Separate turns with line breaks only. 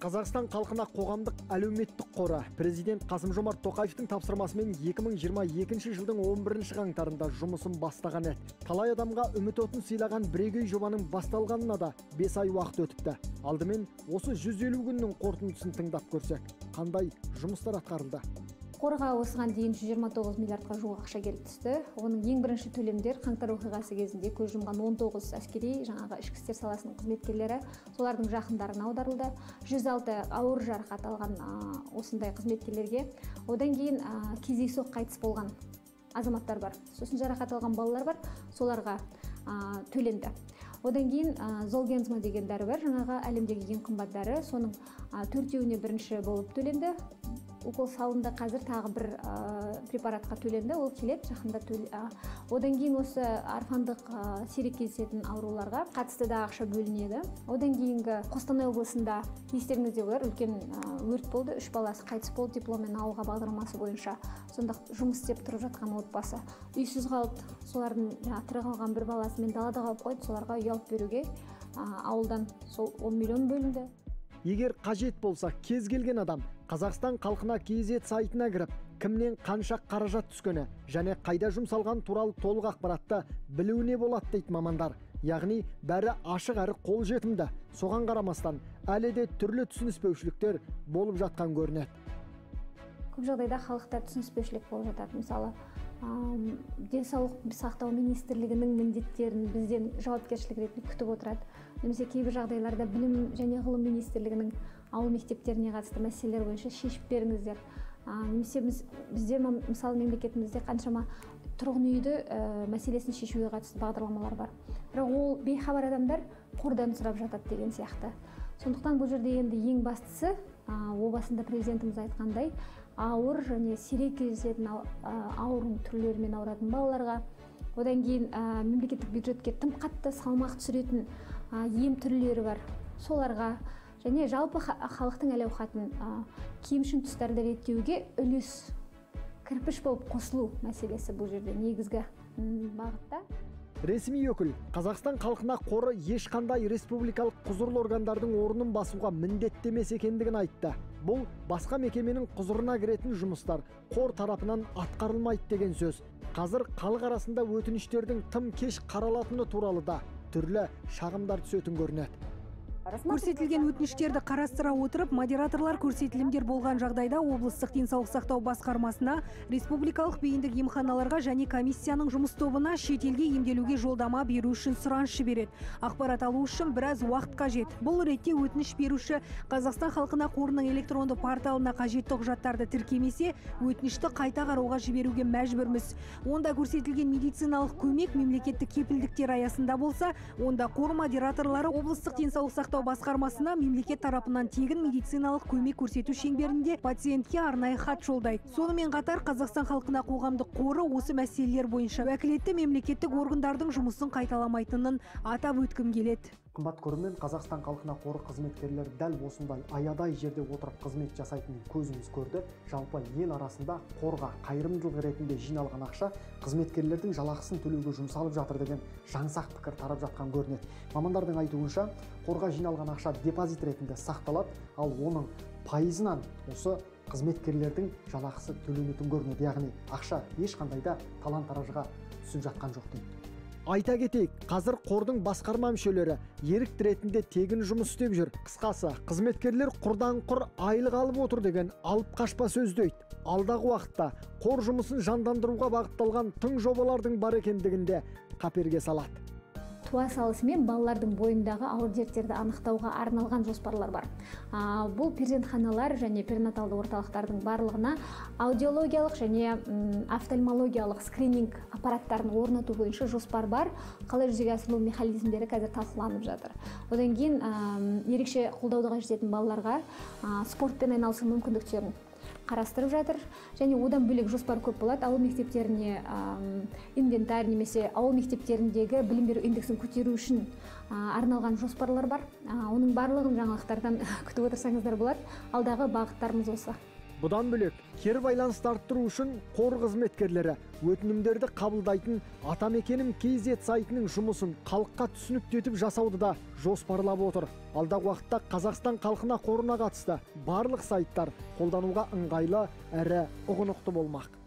Қазақстан халқына қоғамдық әлеуметтік қоры президент Қасым-Жомарт Тоқаевтың тапсырмасымен 2022 жылдың 11 қаңтарында жұмысын бастаған еді. Талай адамға үміт отын сыйлаған бірегей жобаның басталғанына да 5 ай уақыт өтіпті. Алдымен осы 150 күннің қорытындысын тыңдап көрсек, қандай жұмыстар атқарылды?
Қорға осыған дейін 129 миллиардқа жуық ақша келіп түсті. Оның ең бірінші төлемдер қаңтар оқиғасы кезінде көз жұмған 19 әскери, жаңағы ішкі істер саласының қызметкерлері, солардың жақындарына аударылды. 106 ауыр жарақат алған осындай қызметкерлерге. Одан кейін кездейсоқ қайтыс болған азаматтар бар. Сосын жарақат алған балалар бар, соларға төленді. Одан кейін Золгенсма деген дәрі бар, жаңағы әлемдегі ең қымбат дәрі, соның 4-еуіне бірінші болып төленді. Укол салынды, қазір тағы бір препаратқа төленді, ол келеді жақында. Одан кейін осы орфандық сирек кездесетін ауруларға қатысты да ақша бөлінеді. Одан кейінгі Қостанай облысында, естеріңізде болар, үлкен өрт болды, 3 баласы қайтыс болды дипломмен ауылға бағдарламасы бойынша. Сонда жұмыс істеп тұрып жатқан отбасы үйсіз қалды, солардың жаңағы тірі қалған бір баласымен далада қалып қойды, соларға үй алып беруге ауылдан сол 10 миллион бөлінді.
Егер қажет болса, кез келген адам Қазақстан халқына KZ сайтына кіріп, кімнен қанша қаражат түскені және қайда жұмсалған туралы толық ақпаратты білуіне болады дейді мамандар. Яғни бәрі ашық әрі қолжетімді. Соған қарамастан әлі де түрлі түсініспеушіліктер болып жатқан көрінеді.
Көп жағдайда халықта түсініспеушілік болып жатады. Мысалы, денсаулық сақтау министрлігінің міндеттерін бізден жауапкершілік ретінде күтіп отырады. Немесе кейбір жағдайларда білім және ғылым министрлігінің ауыл мектептеріне қатысты мәселелер бойынша шешіп беріңіздер. Немесе бізде, мысалы, мемлекетімізде қаншама тұрғын үйді мәселесін шешуге қатысты бағдарламалар бар. Бірақ ол бейхабар адамдар қордан сұрап жатады деген сияқты. Сондықтан бұл жерде енді ең бастысы, о басында президентіміз айтқандай, ауыр және сирек кездесетін ауру түрлерімен ауыратын балаларға, одан кейін мемлекеттік бюджетке тым қатты салмақ түсіретін ем түрлері бар, соларға және жалпы халықтың әл-ауқатын кемшін тұстарды реттеуге үлес кірпіш болып қосылу мәселесі бұл жерде негізгі бағытта.
Ресми өкіл Қазақстан халқына қоры ешқандай республикалық құзырлы органдардың орнын басуға міндетті емес екендігін айтты. Бұл басқа мекеменің құзырына кіретін жұмыстар қор тарапынан атқарылмайды деген сөз. Қазір халық арасында өтініштердің тым кеш қаралатыны туралы да түрлі шағымдар түсетін көрінеді.
Көрсетілген өтініштерді қарастыра отырып, модераторлар көрсетілімдер болған жағдайда облыстық денсаулық сақтау басқармасына, республикалық бейіндік емханаларға және комиссияның жұмыс тобына шетелге емделуге жолдама беру үшін сұраныс жібереді. Ақпарат алу үшін біраз уақыт қажет. Бұл ретте өтініш беруші Қазақстан халқына қорының электронды порталына қажетті құжаттарды тіркемесе, өтінішті қайта қарауға жіберуге мәжбүрміз. Онда көрсетілген медициналық көмек мемлекеттік кепілдіктер аясында болса, онда қор модераторлары облыстық денсаулық сақтау басқармасына мемлекет тарапынан тегін медициналық көмек көрсету шеңберінде пациентке арнайы хат жолдайды. Сонымен қатар Қазақстан халқына қоғамдық қоры осы мәселелер бойынша уәкілетті мемлекеттік органдардың жұмысын қайталамайтынын атап өткім келеді.
Қымбат көрермен, Қазақстан халқына қоры қызметкерлері дәл осындай аядай жерде отырып қызмет жасайтынын көзіміз көрді. Жалпы ел арасында қорға қайырымдылық ретінде жиналған ақша қызметкерлердің жалақысын төлеуге жұмсалып жатыр деген жаңсақ пікір тарап жатқан көрінеді. Мамандардың айтуынша, қорға жиналған ақша депозит ретінде сақталады, ал оның пайызынан осы қызметкерлердің жалақысы төленетін көрінеді. Яғни ақша ешқандай да талан-таражға түсіп жатқан жоқ дейді. Айта кетейік, қазір қордың басқарма мүшелері ерікті ретінде тегін жұмыс істеп жүр. Қысқасы, қызметкерлер құрдан құр айлық алып отыр деген алып қашпа сөз дейді. Алдағы уақытта қор жұмысын жандандыруға бағытталған тың жобалардың бар екендігін де қаперге салады.
Туа салысымен балалардың бойындағы ауыр дерттерді анықтауға арналған жоспарлар бар. Бұл перзентханалар және перинаталды орталықтардың барлығына аудиологиялық және офтальмологиялық скрининг аппараттарын орнату бойынша жоспар бар. Қалай жүзеге асырылу механизмдері қазір талқыланып жатыр. Одан кейін ерекше қолдауды қажет ететін балаларға спортпен айналысу мүмкіндіктерін қарастырып жатыр. Және одан бөлек жоспар көп болады. Ауыл мектептеріне инвентарь немесе ауыл мектептеріндегі білім беру индексін көтеру үшін арналған жоспарлар бар. Оның барлығын жаңалықтардан күтіп отырсаңыздар болады. Алдағы бағыттарымыз осы.
Бұдан бөлек, кері байланысты арттыру үшін қор қызметкерлері өтінімдерді қабылдайтын Атамекенім KZ сайтының жұмысын халыққа түсінікті етіп жасауды да жоспарлап отыр. Алдағы уақытта Қазақстан халқына қорына қатысты барлық сайттар қолдануға ыңғайлы әрі ұғынықты болмақ.